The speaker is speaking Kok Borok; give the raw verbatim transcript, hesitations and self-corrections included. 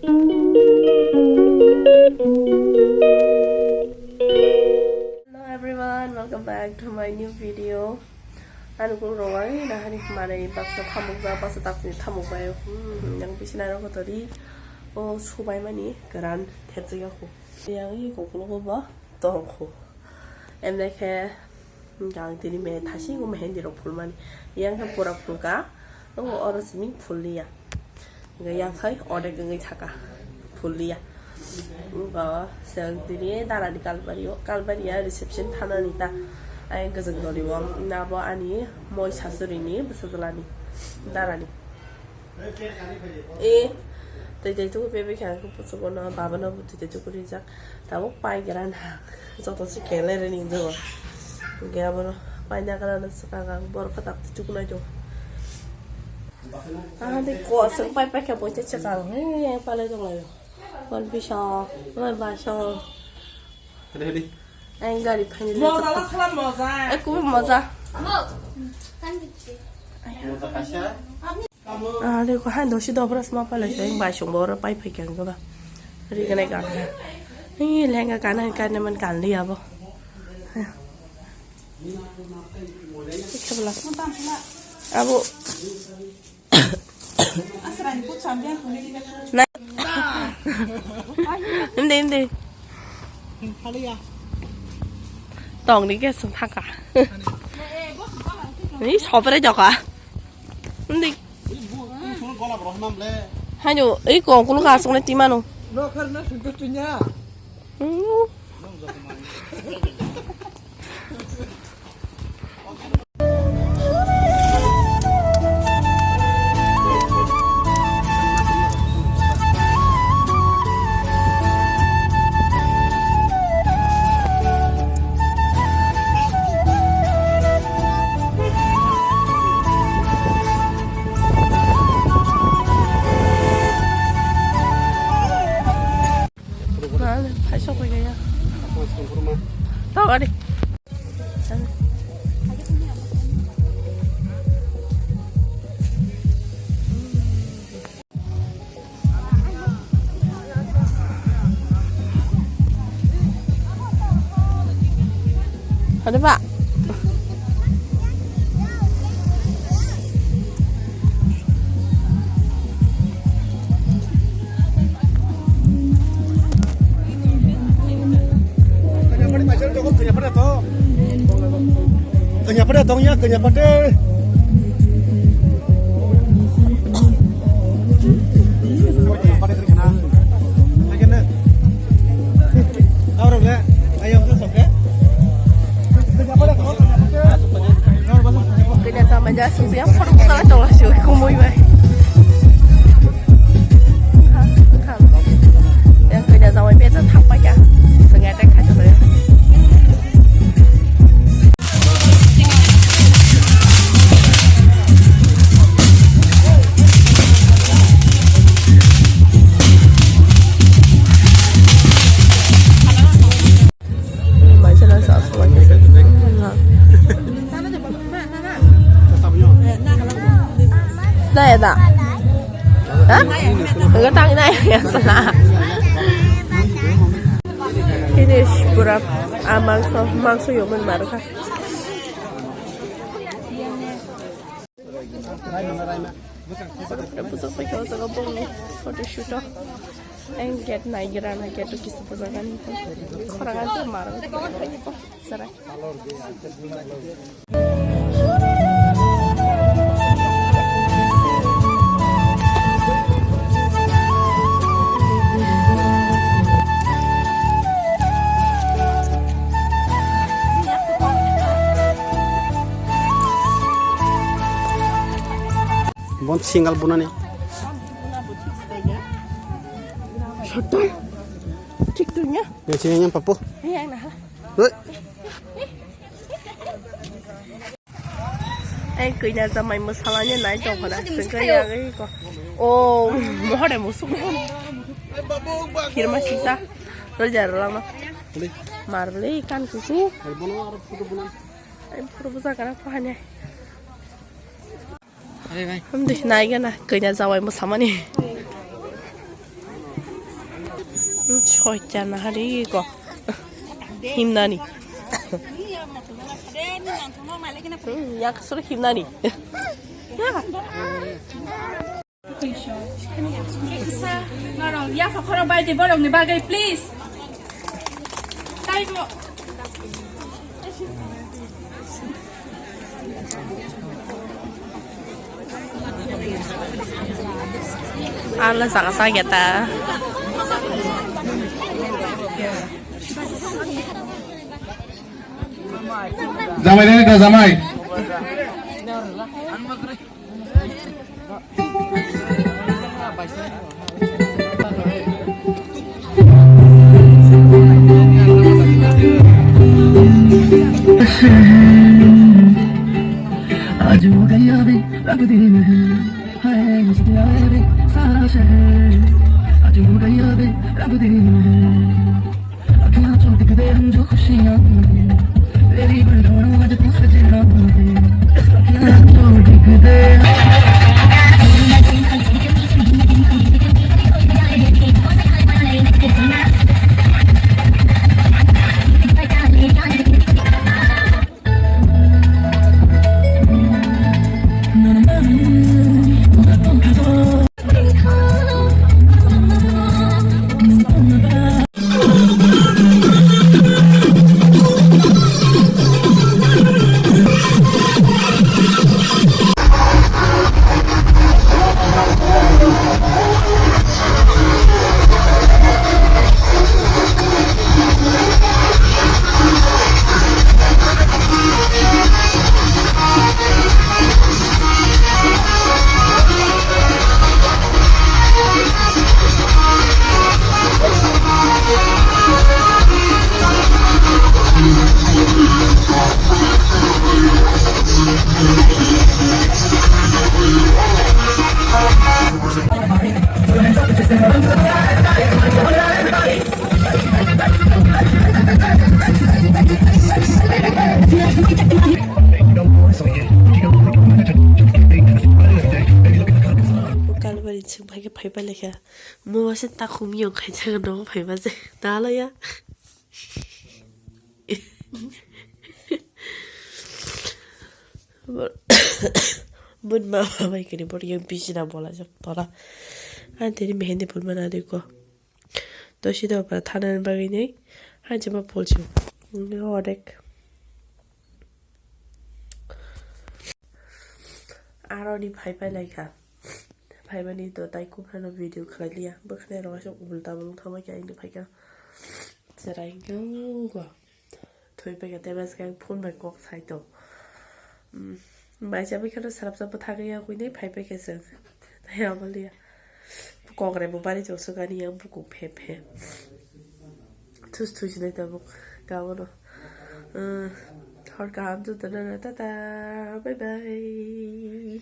Hello everyone, welcome back to my new video. Ani kung rongai nahani manai baksa thamuk ja baksa takni thamuk bai, hmm, yang bisi nai rok tori o subai mani keran thepjak ya khu. Yang i kokolo ko ba tong khu. Emne khe Hwnkhe ang tini me thasi wngma hindi rok phulmani. Yang khe pura phulka, tongo oro simi phulliya. Hwnkhe yang khai odek wngwi thaka, phulliya. Wngkha chwng tini darani kalbario, kalbaria reception thanani ta. Ayang kwchwng dori o, nabo ani moi sasurini bwsajwlani darani. E, tei tei tuku pepe khe ang pusu bono, baba no tei tei tuku rijak. Tabuk pai gira na. Joto se kele re ni joto. Ge abono pai na gira na swkang ang borok khe tak tuku nai tongo. Ah, tei ko aswk pai pai khe poito swkang. He, yang palai tong lai. Bol bisa, bol basa. Hadi, hadi. Ang gari phani le. Moza la sala moza. Eh, kubi moza. Moza kasa. Are ko han dosi dobra sma pala se bai song bora pai phai kang ba. Ri gane ka. Ni lenga kana kana man kan li abo. Khabla. Abo. Na. Hindi, hindi. Tong ni ke sung thaka. Ni sopre joka. Hindi. Hanyo, ei kong kulu ka sung le timano. Hmm. Phai sok pai gaya. Tau adi. Hadi pak. Kanya pada tong ya, kanya pada. Kanya sama aja, sih yang perlu kita coba sih, kumui bai. Yang kena sama biasa tak pakai, sengaja kasih saya. Nai da. Ha? Enggak tang nai ya sana. Ini pura amang so mangso yomen maruka. Bwswk paikha o jaga bongni photoshoot o. Ang gate naigira na, gate o kisa bwsajani. Khorang ang tei marang. Sarai. Bon single bunani. Soto. Thik tu nya. Yang sini yang papu. Yang nah. Hei. Ei, kanya jamai mwsalani nai tongkha na. Sengkha yang ei ko. O, mohore musuk. Kirma sisa. Roja rama. Marbli kan kusu. Ai, photo busa kana ko hanya. Hamdi nai gana kanya jawai mwsamani. Hoicha nahari ko. Himnani. Hmm, yak sur himnani. Norok yaphak khorok bai di borokni bagwi, please. Taibo. Ala saka saka ta. Jamai dai da jamai. आज हो गई अभी रब दिन है, हाय मुझे आए रे सारा शहर। आज हो गई अभी रब दिन है। अखियाँ चोट के दे हम जो खुशियाँ, तेरी बढ़ आज तू सजना। अखियाँ चोट के दे। Kalbari chwng phai khe phaipa lekha. Mo waisa takhum yong khai thang no phaipa se. Nalo ya. Bun ma bai kini bor yang bisi na bola jok tola. Ani tini mehendi phul mana dui ko. To sida opor thanani bagwi nei. Hai jema phul si. Ni odek. Aro ni phaipa lekha. Phaimani to tai kuphano video khlai liya. Bwkhwnai rok aswk ulta bolong thangma khe aini phaikha. Cherai wngkha. Thwi paikha tei bwskang phone bai kok sai to. Bai chabai kheno sarap chapa thagwi ya kwini phai paikha chwng. Tai abo liya. Kok rai bo bari chwng swkani yang bukung phe phe. Thus thus nai tabuk gabono. Hor kaham jotono tata. Bye bye.